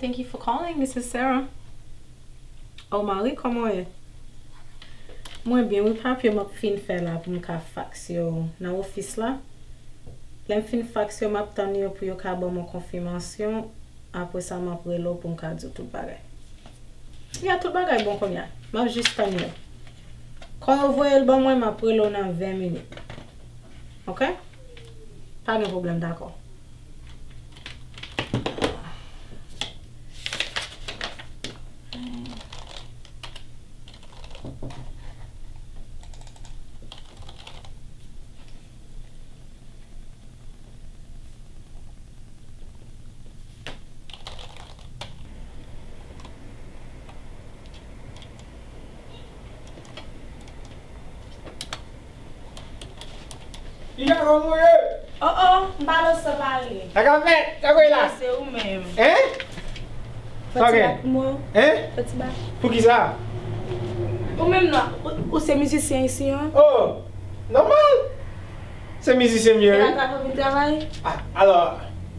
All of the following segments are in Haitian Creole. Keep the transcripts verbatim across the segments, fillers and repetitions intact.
Thank you for calling. This is Sarah. Oh, Marie, kòman w ye? Mwen byen, wi, papye m ap fin fè la pou m ka faks yo nan ofis la. Lè m fin faks yo, m ap tann yo pou yo ka ban m yon konfimasyon. Apre sa, m ap rele w pou m ka di w tout bagay. Ya, tout bagay bon kounye a. M ap jis tann yo. Kan yo voye l ban mwen, m ap rele w nan ven minit. Oke? Pa gen pwoblèm, dakò. Ija, kòman w ye? Oh, oh, m pa nan san pale. Sa k ap fèt? Sa k w ye la? Se ou menm. Hein? Fè ti bak pou mwen. Hein? Fè ti bak. Poukisa? Ou menm nan, ou, ou se mizisyen isi an? Oh, nòmal. Se mizisyen m ye, wi. Se la ta vin travay? Ah, alò,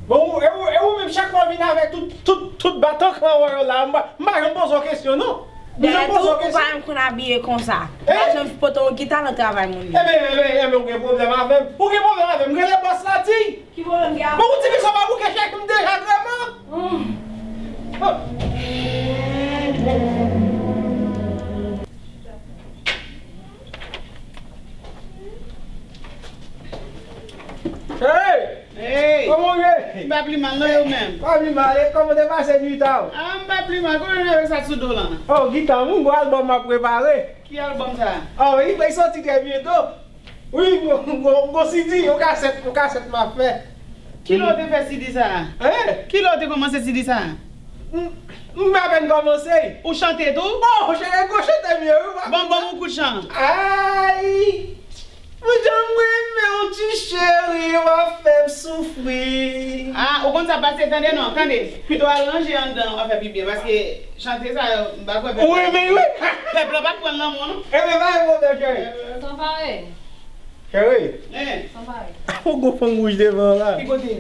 bon, ou, e ou, e ou menm chak fwa w vin avèk tout, tout, tout baton klan w yo la, m pa, m pa janm poze w kesyon, non. M pa janm poze w kesyon. Ou pa janm konn abiye konsa. Ou pa janm pote yon gita nan travay moun yo. Enben, enben, enben, ou gen pwoblèm avè m. Ou gen pwoblèm avè m. Rele bòs la, di. Ki pwoblèm gen avè m? Bon, ou di ke sa pa bouke chèk m deja, vrèman. Hey! Hey! Kòman w ye? M pa pli mal, non, e ou menm? Pa pli mal, e kòman te pase nwit a w? Ah, m pa pli mal. Kòman w ye avèk sa sou do w lan? Oh, gita m, wi, m gon albòm m ap prepare. Ki albòm sa? Oh, li, li sòti trè byento. Wi, m gon, m gon, m gon C D, yon kasèt, yon kasèt m ap fè. Kilè w te fè C D sa a? Hein? Kilè w te kòmanse C D sa a? M, m apèn kòmanse. Ou chante tou? Oh, cheri, gwo chantè m ye, wi, papa. Bon, ban m yon kout chan. Ay! Pou jan m renmen w, ti cheri, w ap fè m soufri. Ah, ou konn sa pase, tande non, tande. Pito al ranje anndan, w ap fè pi byen, paske chante sa yo, m pa kwè pèp la. Ou renmen, wi. Pèp la p ap pran l nan men w, non. Enben, pa gen pwoblèm, cheri. Sanpare. Cheri. Hein? Sanpare. Ou gon fanm wouj devan w la. Ki kote?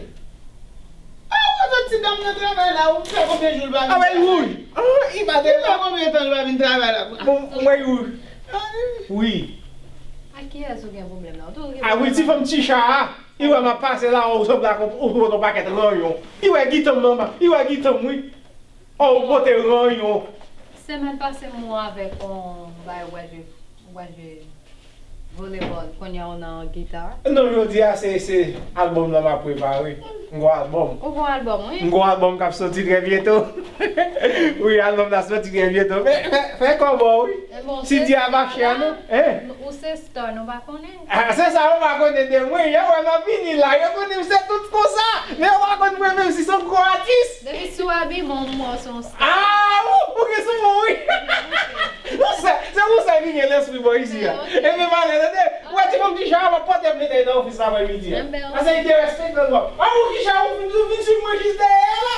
Ah, ou wè zòt ti dam nan travay la, ou fè konbyen jou l pa vin travay? Ah, wè l wouj. Ah, li pa te la. Li fè konbyen tan l pa vin travay la? Bon, ou wè l wouj. Wi. Ak kiyès ou gen pwoblèm la? Ou toujou gen pwoblèm la? Ah, wi, ti fanm Ticha a. Li wè m ap pase la, ou sanble ak yon, ou pote yon pakèt ranyon. Li wè gita m nan, li wè gita m, wi. Oh, ou pote ranyon. Semèn pase, m wè w avèk yon bagay, ou pral jwe, ou pral jwe volebòl, kounye a w nan gita. Non, jodi a se, se albòm nan m ap prepare. M gon albòm. Ou gon albòm, wi. M gon albòm k ap soti trè byento. Wi, albòm nan soti trè byento. Fè, fè, fè kòb ou, wi. E bon, si se di a mache a, non? Hein? Ou se star, nou pa konnen. Ah, se sa, ou pa konnen de mwen. Yè wè m ap vini la, yo konnen m se tout konsa. Men yo pa konn mwen menm si se yon gwo atis. Depi sou abi, bon, m wè w se yon star. Ah, ou, ou gen sou mwen, wi. Ou se, se pou sa ki gen lespri bò isi a. Ok. Enben, valè, tande. Ou wè ti fanm Ticha a, m ap pote m mete nan ofis la aprè midi a. Enben, ok. Ase li derespekte l twòp. Ah, ou Ticha, ou vin, ou vin swiv mwen jis dèyè a la.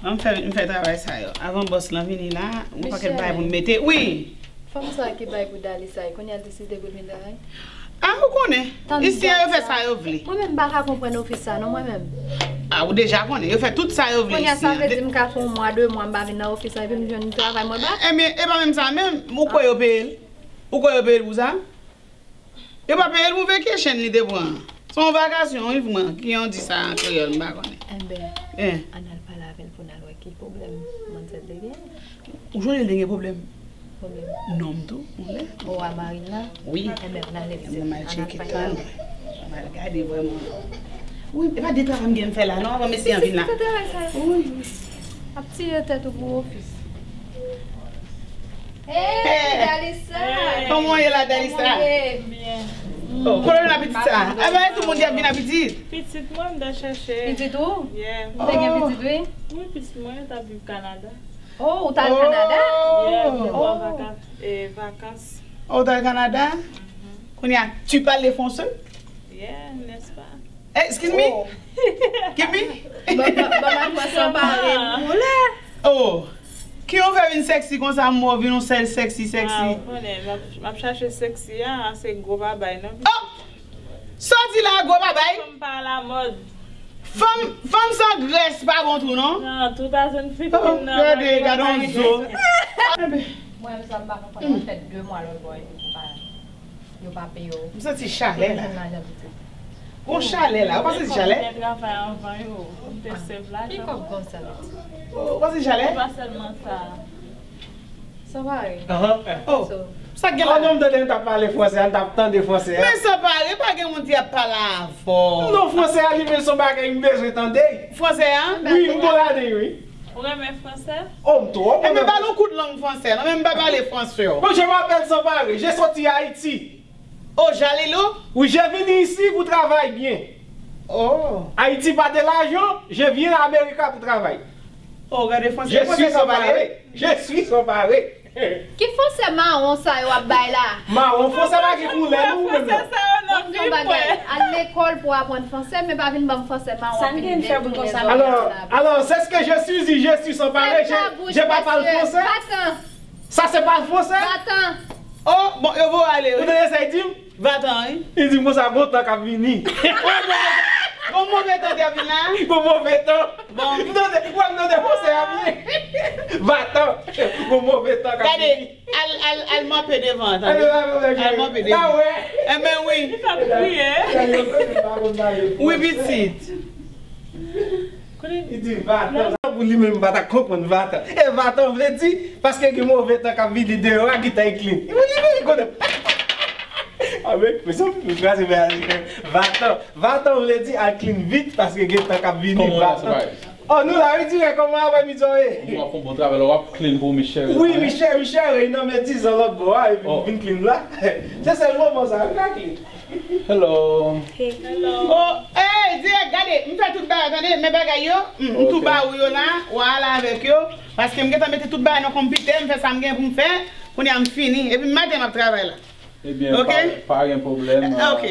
An, m fè, m fè travay sa yo. Avan bòs lan vini la, yon pakèt bagay pou m mete. Wi! Fanm sa ki bay pou Dalisa, kounye a l deside pou l vin travay? Ah, ou konnen. Isi a, yo fè sa yo vle. Mwen menm, m pa ka konprann ofis sa, non, mwen menm. Ah, ou deja konnen. Yo fè tout sa yo vle isi a. Kounye a, sa vle di m ka fè yon mwa, de mwa, m pa vin nan ofis la, epi m jwenn travay mwen pa. Ebyen, e pa menm sa menm. Ou kwè yo peye l? Ou kwè yo peye l pou sa? Yo pa peye l pou vacation li te pran. Se yon vakasyon, wi, vre, ki yon di sa an kreyòl, m pa konnen. Enben, ann al pale avè l pou n al wè ki pwoblèm manzèl te gen. Ou jwenn li te gen pwoblèm? Pwoblèm. Nonm tou, ou lè? O, a mari l la? Wi. Enben, ann ale, mesye. Bon, m al tcheke tan. M al gade vrèman. Wi, e pa de travay m gen m fè la, non, avan mesye an vin la. Wi, wi. Ap tire tèt ou pou ofis. Hey, Dalisa! Kòman w ye la, Dalisa? Kòman w ye? Byen. Oh, kote w vin ak pitit sa? Enben, tout moun ki ap vin ak pitit. Pitit mwen, m t ap chèche. Pitit ou? Yeah. Ou te gen pitit, wi? Wi, pitit mwen, yo t ap viv Kanada. Oh, ou t al Kanada? Yeah, m te pran vakans, eh, vakans. Oh, ou t al Kanada? Mhm. Kounye a, tu parles français? Yeah, n'est-ce pas? Eh, excuse me? Oh. Give me? Ban, ban, ban mwen pran san pare pou lè. Oh. Ki yon fè vin sexy konsa, m wè w vin yon sèl sexy, sexy. Ah, ou konnen, m ap, m ap chache sexy a, se gwo babay, non? Oh! Sa w di la, gwo babay? Fanm pa alamòd. Fanm, fanm san grès pa bon tou non. Nan, two thousand fifteen nan. Gade, gade yon zo. Mwen menm sa m pa konprann, mwen fè de mwa lòt bò epi yo pa, yo pa peye w. M santi chalè la. Gon chalè la. Ou pa santi chalè? Mwen te travay anvan yo. M te save lajan. Ki kòb konsa? Ou pa santi chalè? E pa sèlman sa. Sanpare. Ahan. Oh. Sa gen la? Non, m tande m t ap pale fransè a, m t ap tande fransè a. Men Sanpare, pa gen moun ki ap pale avè w. Non, fransè a li menm se yon bagay m bezwen tande. Fransè a? Wi, m gon ladan wi. Ou renmen fransè? Oh, m twò renmen. Enben ba l yon kout lang fransè. Non, men m pa pale fransè. Bon, je m'appelle Sanpare, j'ai sorti Haïti. Oh, Jalilou? Oui, je vini ici pour travailler bien. Oh. Haïti pas de l'argent, je viens à America pour travailler. Oh, gade fransè. Je suis Sanpare. Je suis Sanpare. Ki fransè mawon sa yo ap bay la? Mawon, fransè pa gen koulè non, ou menm nan. Fransè sa yo nan. Mwen di yon bagay, al lekòl pou w aprann fransè, men pa vin ban m fransè mawon. Sa n gen fè pou konsa. Alors, alors, c'est ce que je suis, je suis Sanpare, je, je pas parle français. Sa se pa fransè? Vatan. Oh, bon, yo voye ale wi. Ou tande sa l di m? Vatan wi. Li di m konsa gon tan k ap vini. Gon move tan k ap vini la? Gon move tan. Bon. M tande, ou wè m tande fransè a byen. Vatan. Gon move tan k ap vini. Gade, al, al, al manpe devan an, tande. Al manpe devan. Enben wi. Li t ap kriye. Wi, pitit. Li di vatan. Pou li menm, m pa ta konprann vatan. E vatan vle di, paske gen move tan k ap vini deyò a, gen tan e klin. Li vini, li konnen. A men, mezanmi, nou kraze bagay la. Vatan. Vatan vle di al klin vit, paske gen tan k ap vini. Vatan. Oh, nou la, wi, dirèk, kòman aprè midi w ye? Mwen ap fè yon bon travay la, w ap klin pou Michel. Wi, Michel, Michel, e nan men dizan lòt bò a, epi m vin klin la. Se sèl moman sa, wi, ka klin. Hello. Hey. Hello. Oh, hey, dirèk, gade, m fè tout bagay, tande, men bagay yo, m, m tou ba ou yo la, w a ale avèk yo, paske m gentan mete tout bagay nan konpitè, m fè sa m gen pou m fè, kounye a m fini, epi maten m ap travay la. Ebyen, pa, pa gen pwoblèm. Ok.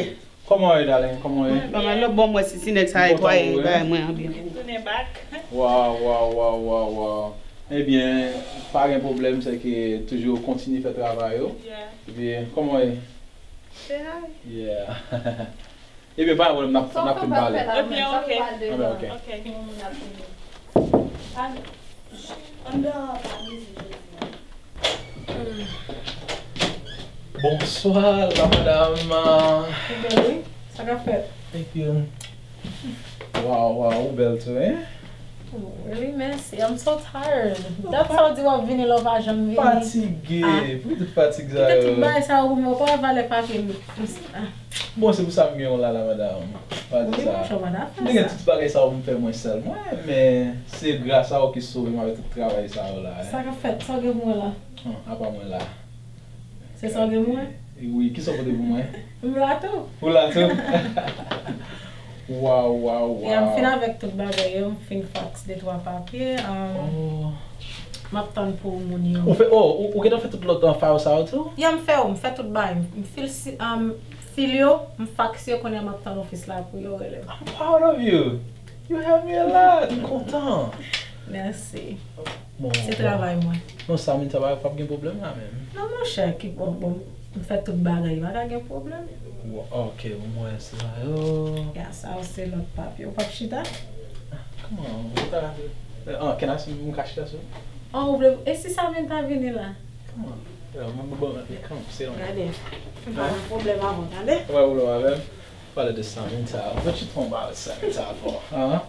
Kòman w ye, darling? Kòman w ye? Ban m lòt bò, m wè si Sinex a netwaye bagay mwen an byen. Tounen back. Waw, waw, waw, waw, waw. Ebyen, pa gen pwoblèm, se ke toujou kontinye fè travay ou. Yeah. Ebyen, kòman w ye? Say hi. Yeah. Ebyen, pa gen pwoblèm, n ap, n ap fin pale. Ebyen, ok. Ebyen, ok. Ok. Anndan an pa mizi jodi a. Bonswa, la madam. Ou bèl, wi. Sa k ap fèt? Thank you. Waw, waw, ou bèl tou, hein? Oh, really? Mèsi. I'm so tired. Dat sa w di w ap vini la, w pa janm vini. Fatige. Ah. Poukisa tout fatig sa yo? Kite tout bagay sa yo pou mwen. Ou pa wè valè papye m. Ah. Bon, se pou sa m gen w la, la madam. Pa di sa. Wi, monchè, w pa ta fè sa. M te gen tout bagay sa yo pou m fè mwen sèl mwen, men se gras a ou ki sove m avèk tout travay sa yo la, hein. Sa k ap fèt? Sa w gen pou mwen la? Ah, apa mwen la. Se sa w gen pou mwen? Wi, kisa w pote pou mwen? M la tou. Ou la tou? Waw, waw, waw. Ya, m fin avèk tout bagay yo, m fin faks de twa papye. Um, m ap tann pou moun yo. Ou fè, oh, ou, ou gentan fè tout lòt, uh, file sa yo tou? Ya, m fè yo, m fè tout bagay. M fil si, um, fil yo, m faks yo, kounye a m ap tann ofis la pou yo rele m. I'm proud of you. You help me a lot. M kontan. Mèsi. Bon, se bon. Travay mwen. Non, Samantha pa, p ap gen pwoblèm la menm. Non, monchè, ki bon, bon, m fè tout bagay, pa ka gen pwoblèm. Wa-, ok, bon, m wè sa yo. Ya, sa yo se lòt papye. Ou p ap chita? Ah, kòman? Ou ta, ah, can I sit? M ka chita sou? Oh, ou vle, e si Samantha vini la? Kòman? Yo, mwen, mwen, mwen, kòman? Se yon... Gade, m pa nan pwoblèm avè w, tande? Ou pa pwoblèm avè m? Pale de Samantha. What you talking about Samantha for? Huh?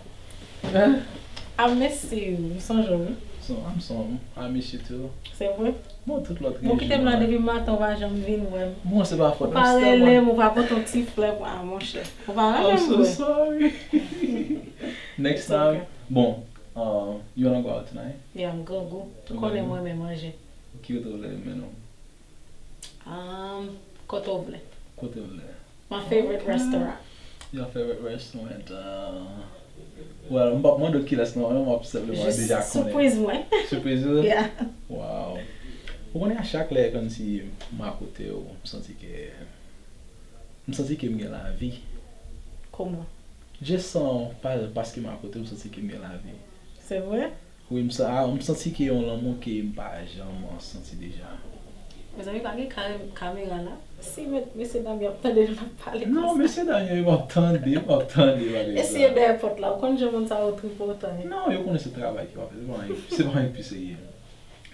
I miss you. M sonje w, wi. So, I'm so, I miss you too. Se vre? Bon, tout lòt rejyon. Bon, kite m la depi maten, ou pa janm vin wè m. Bon, se pa fòt m sèlman. Ou pa rele m, ou pa pote yon ti flè pou, ah, monchè. Ou pa renmen m vre. I'm so sorry. Next time. It's okay. Bon, uh, you wanna go out tonight? Yeah, m grangou. Ou konnen mwen renmen manje. Ki kote w vle m mennen w? Um, kote w vle. Kote w vle. My favorite restaurant. Your favorite restaurant. Uh, well, m p ap mande w kilès non, m ap senpleman deja konnen. Jis sipriz mwen. Sipriz ou? Yeah. Wow. Ou konnen a chak lè kòmsi m akote w, m santi ke, m santi ke m gen lavi. Kòman? Just, uh, pa, paske m akote w, m santi ke m gen lavi. Se vre? Wi, m sa-, a, m santi ke yon lanmou ke m pa janm santi deja. Mezanmi, pa gen kare-, kamera la. Si met-, mesye dam yo ap tande nou ap pale konsa. Non, mesye dam yo, yo ap tande, yo ap tande bagay sa. E si yo dèyè pòt la, ou konn jan moun sa yo tripotay. Non, yo konnen se travay ki yo ap fè, se pa anyen, se pa anyen pi serye.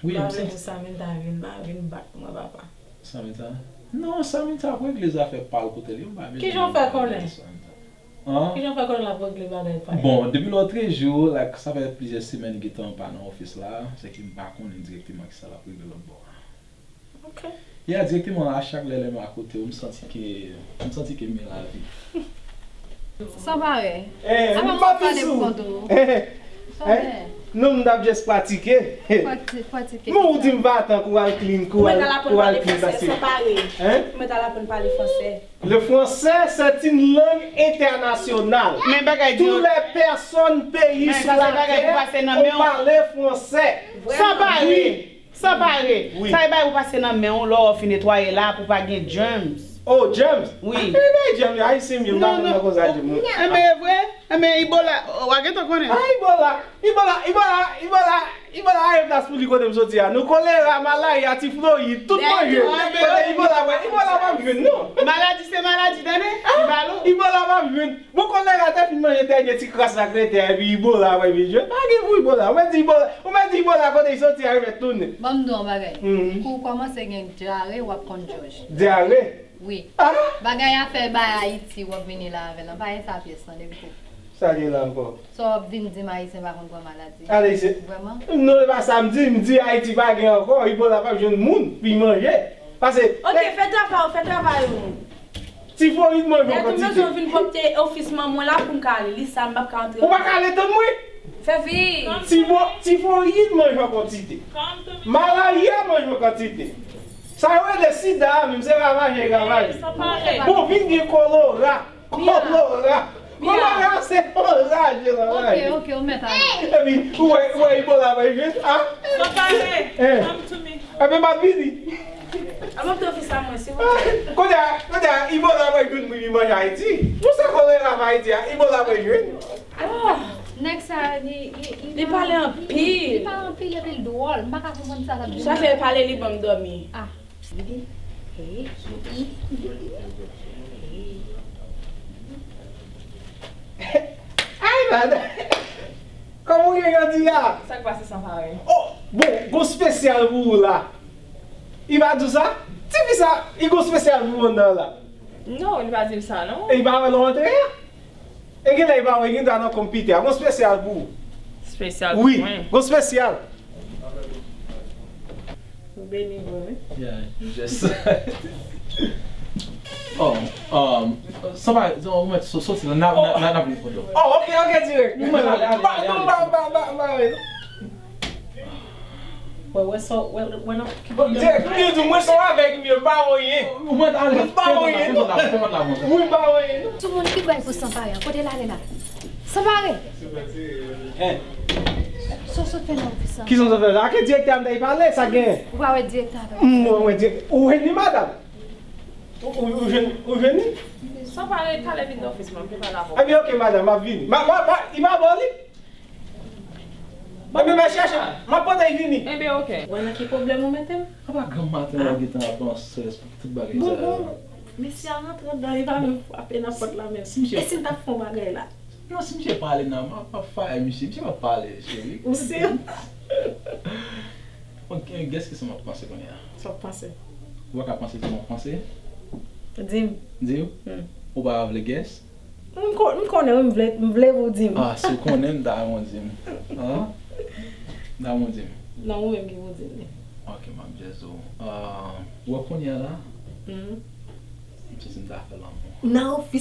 Wi, m santi. Samantha vin, vin bat mwen, papa. Samantha? Non, Samantha ap regle zafè pa l kote li, m pa bezwen. Kijan w fè konnen? Samantha. An? Kijan w fè konnen l ap regle bagay pa l? Bon, depi lòtrejou, like, sa fè plizyè semèn gentan m pa nan ofis la, se ke m pa konnen dirèkteman kisa l ap regle lòt bò a. Ok. Ya, dirèkteman, a chak lè, lè m akote w, m santi ke, m santi ke m gen lavi. Sanparèy. Eh, avan m ap pale pou kont ou. Eh, eh, non, m t ap just pratike. Prati-, pratike. Men ou di m pa tan kou al clean, kou al, kou al clean pase. Sanparèy. Hein? Ou mèt al aprann pale fransè. Le français, c'est une langue internationale. Men bagay di yo. Toutes les personnes, pays sur la terre, on parle français. Sanparèy. Sanparèy. Wi. Sa e bagay pou pase nan men w lè w fin netwaye la pou pa gen germs. Oh, germs? Wi. Ah, men bay germs, Ayisyen m ye, m pa konn nan koze a germs. Enben, e vre? Enben, Ebola, w a gentan konnen. Ah, Ebola. Ebola, Ebola, Ebola, Ebola a yon plas pou li kote m soti a. Nou kolera, malari, a ti Florid, tout manje. Kote Ebola, wè, Ebola pa m jwenn, non. Maladi se maladi, tande? Li pa lou. Ebola pa m jwenn. Bon, kolera te fin manje dènye ti kras la k rete a, epi Ebola ap vin jwenn. Pa gen pou Ebola. Ou mèt di Ebola, ou mèt di Ebola kote l soti a, remèt tounen. Ban m di w yon bagay. Mhm. Kou w kòmanse gen dyare, w ap konn jòj. Dyare? Wi. Ah! Bagay afè bay Ayiti, w ap vini la avè l. Anpaye sa pyès lan, depi tou. Sa gen la ankò? Sa w ap vin di m Ayisyen pa konn pran maladi? Ayisyen. Vrèman? Non, e pa sa m di. M di Ayiti pa gen ankò. Ebola p ap jwenn moun pou l manje. Pase. Ok, fè travay ou, fè travay ou. Ti Florid manje yon kantite. Lè tou bezwen vin pote ofis manman w la pou m ka ale. Li sa, m p ap ka antre. Ou pa ka ale tann mwen? Fè vit. Ti Flo-, Ti Florid manje yon kantite. Malari a manje yon kantite. Sa yo rele sida a menm, se ravaje, ravaje. Bon, vin gen kolera. Kolera. Kolera se yon raj, raj. Ok, ok, ou mèt ale. Epi, ou wè, ou wè Ebola va jwenn, a? Sanparèy, come to me. Epi, m ap vini. Kounye a, kounye a, Ebola va jwenn moun li manje Ayiti. Pou sa kolera va Ayiti a, Ebola va jwenn. Oh, nèg sa, li, li, li pale anpil. Li pale anpil epi l dwòl. M pa ka konprann sa l ap di. Sa fè l pale, li ban m dòmi. Ah. Ay, madanm. Kòman w gen jodi a? Sa k pase Sanparèy? Oh, bon, gon spesyal pou ou la. Li pa di w sa? Tifi sa, li gon spesyal pou ou anndan la. Non, li pa di m sa, non. E li pa wè lè w antre a? E genlè li pa wè, genlè nan konpitè a. Gon spesyal pou ou. Spesyal pou mwen? Wi, gon spesyal. Ou beni vre, wi. Yeah, you just. Oh, um, somebody, so, ou mèt so-, soti la, n a, n a, n a, n a vin kote w. Oh, ok, ok, dirèk. Ou mèt ale, ale, ale, ale. Ba, ba, ba, ba, ba, ba. Wè, wè sa, wè, wè nan ki bò. Dirèk, m di w, mwen se yon avèg m ye, m pa wè anyen. Ou mèt ale, m pa wè anyen, non. Fè mwen la, fè mwen la, fè mwen la. Wi, m pa wè anyen, non. Sou moun ki bay pou Sanparèy, kote l ale la? Sanparèy! Hein? Sa w sot fè nan ofis la? Kisa m sot fè la? Ake direktè a m t al pale, sa gen? Ou pa wè direktè a? M wè, wè direktè. Ou jwenn li, madanm? Ou, ou, ou jwenn, ou jwenn li? Sanparèy, talè vin nan ofis mwen, m te pale avè w. Ebyen, ok, madanm, m ap vini. Ma, ma, ma, li pa bò, li? Ebyen, m al chèche, m ap pote l vini. Ebyen, ok. Wè nan ki pwoblèm ou mete m? Apa granm maten la, w gentan ap ban strès pou tout bagay sa yo. Bon, bon. Mesye a rantre anndan, li pa menm frape nan pòt la menm. Si misye. E si m t ap fè yon bagay la? Non, si misye pale nan, m ap, m ap faye misye. Misye p ap pale, cheri. Ou si? Bon, guess kisa m ap panse kounye a. Sa w ap panse? Ou pa ka panse sa m ap panse? Di m. Di w? Hmm. Ou pa vle guess? M ko-, m konnen wi, m vle, m vle pou w di m. Ah, si w konnen, m ta renmen w di m. An? M ta renmen w di m. Non, ou menm ki pou di m li. Ok, m ap just di w. Ah, ou wè kounye a la? Hmm. M santi m ta fè lanmou. Nan ofis.